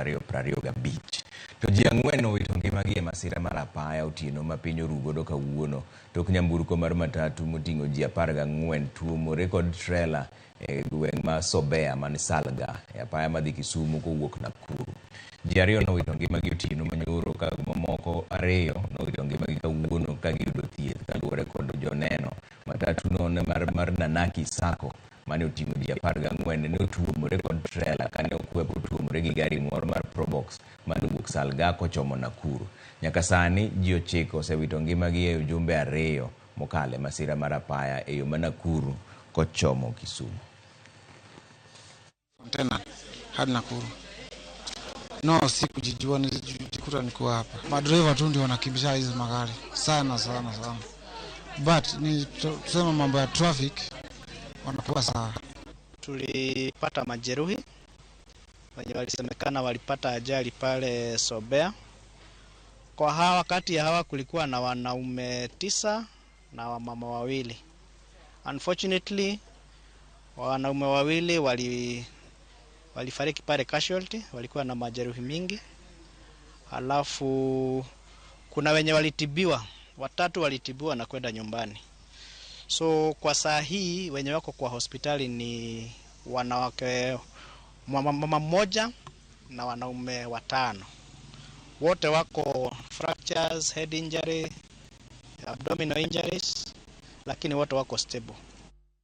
2025. To ji 4 owito ngimagi e masira mar apaya otieno ma piny oru godo kawuono tok nyamburko mar matatu moting'o ji 14 tuomore kod trela e gweng' ma Sobea man Salga e apaya madhi Kisumu kowuok Nakuru. Ji 2 nowito ngimagi otieno manyoro ka mamoko 2 nowito ngimagi kawuono ka giyudo thieth kaluwore kod joneno. Matatu no ne mar Nanaki Sacco mane oting'o ji 14 ne otuomore kod trela kane okwepo tuomore gi gari moro mar Probox mane owuok Salga kochomo Nakuru. Nyaka sani ji 9 osewito ngimagi e ujumbe 2 mokalo e masira mar apaya e yo ma Nakuru kochomo Kisumu. Container hadi Nakuru. No, si kujijua, nilijikuta niko hapa. Madriver tu ndio wanakimbisha hizi magari sana sana sana, but ni tuseme mambo ya traffic wanakuwa sawa. Tulipata majeruhi wenye walisemekana walipata ajali pale Sobea. Kwa hawa, kati ya hawa kulikuwa na wanaume 9 na wamama 2. Unfortunately, wanaume 2 walifariki pale casualty, walikuwa na majeruhi mingi. Alafu kuna wenye walitibiwa, 3 walitibiwa na kwenda nyumbani. So kwa saa hii wenye wako kwa hospitali ni wanawake, mama mmoja na wanaume 5. Wote wako fractures, head injury, abdominal injuries, lakini wote wako stable.